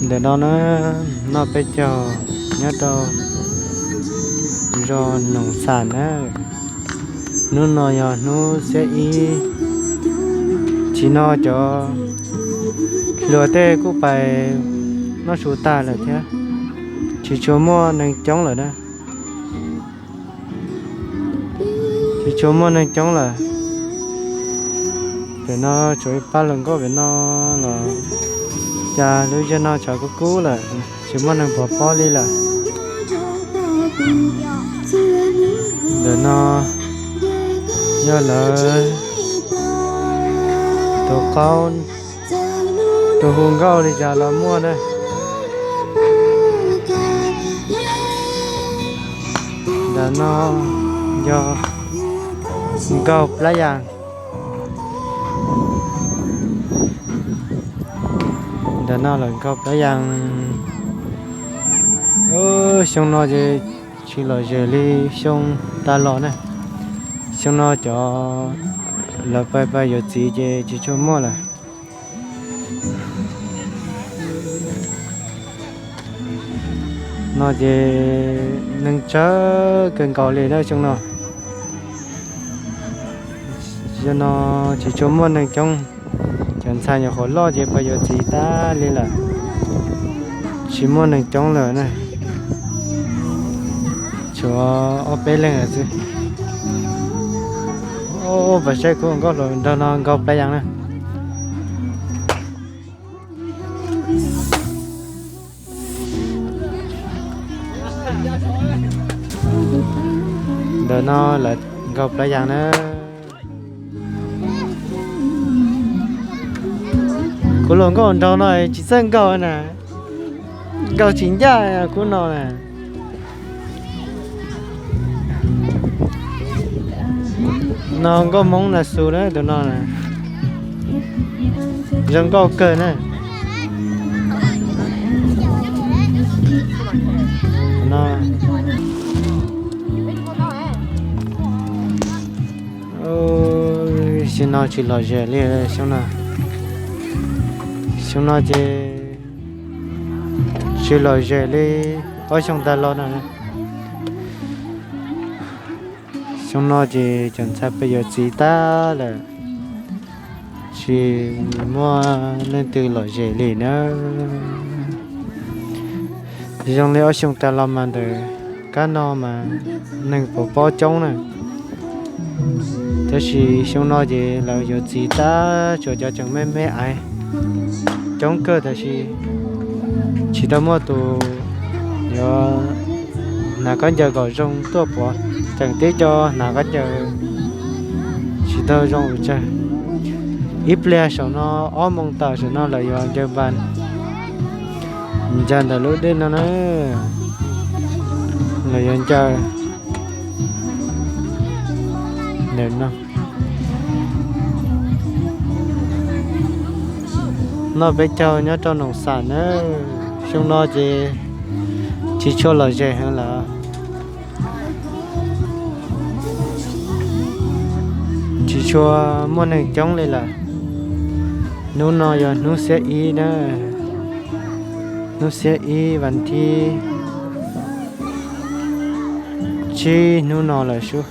Ntawm no na, noj peb caug nyob rau zos Noom Xam na. Hnub no yog hnub xiab ib, tsim no cov hluas tej kuj pais noj su tag lawm thiab, tsis tshua muaj neeg coob lawm na. Tsis tshua muaj neeg coob lawm. Pem no tshuav ib pab hluas nkauj pem no los, cas lub zej no tshav kub kub lawm, tsis muaj neeg pov pob li lawm. Ntawm no yog lawv tus qaub, tus hu nkauj li cas los muaj na. Ntawm no yog nkaug plab yas. Ntawm no lawm nkaug plab yas. Xyoo no ces tsis lom zem li xyoo tas los na. Xyoo no cov lawv pais pais yuav txiv ces tsis tshua muaj lawm. No ces neeg tsawg kawg nkaus li na xyoo no. Xyoo no tsis tshua muaj neeg coob, cov ntxhais nyuam qhuav loj ces pais yuav txiv tag li lawm, tsis muaj neeg coob lawm na. Tshuav ob peb leeg lawm xwb. Pais saib khub nkauj hluas nraug no nkaug plab yas na. Ntawm no lawv nkaug plab yas na. Khub hluas nkauj nraug no tsis txawj nkaug na, nkaug tsis ncaj khub no na. No nkauj Hmoob na xu na, tus no na, zoo nkauj kawg na. Xyoo no tsis lom zem li xyoo no. Xyoo no ces tsis lom zem li ob xyoo tas los no. Xyoo no ces cov ntxhais pais yuav txiv tag lawm, tsis muaj leej twg lom zem li na. Zoo li ob xyoo tas los mas ntawm kab no mas neeg pov pob coob na. Tab sis xyoo no ces lawv yuav txiv tag, tshuav cov tseem me me aiv coob kawg, tab sis tsis tau muaj tus yuav hnav khaub ncaws kom zoo tuaj pov, tseem tib co hnav khaub ncaws tsis tau zoo ua tsawg. Ib pliag saum no ob moos tawm saum no lawv yuav ncaws npas, ncaws ntawm lub dej no na, lawv yuav ncaws ntawm no. Noj peb caug nyob rau Noom Xam na. Xyoo no ces tsis tshua lom zem heev lawm, tsis tshua muaj neeg coob li lawm. Hnub no yog hnub xiab ib na, hnub xiab ib vas thib tsib hnub no lawm sub.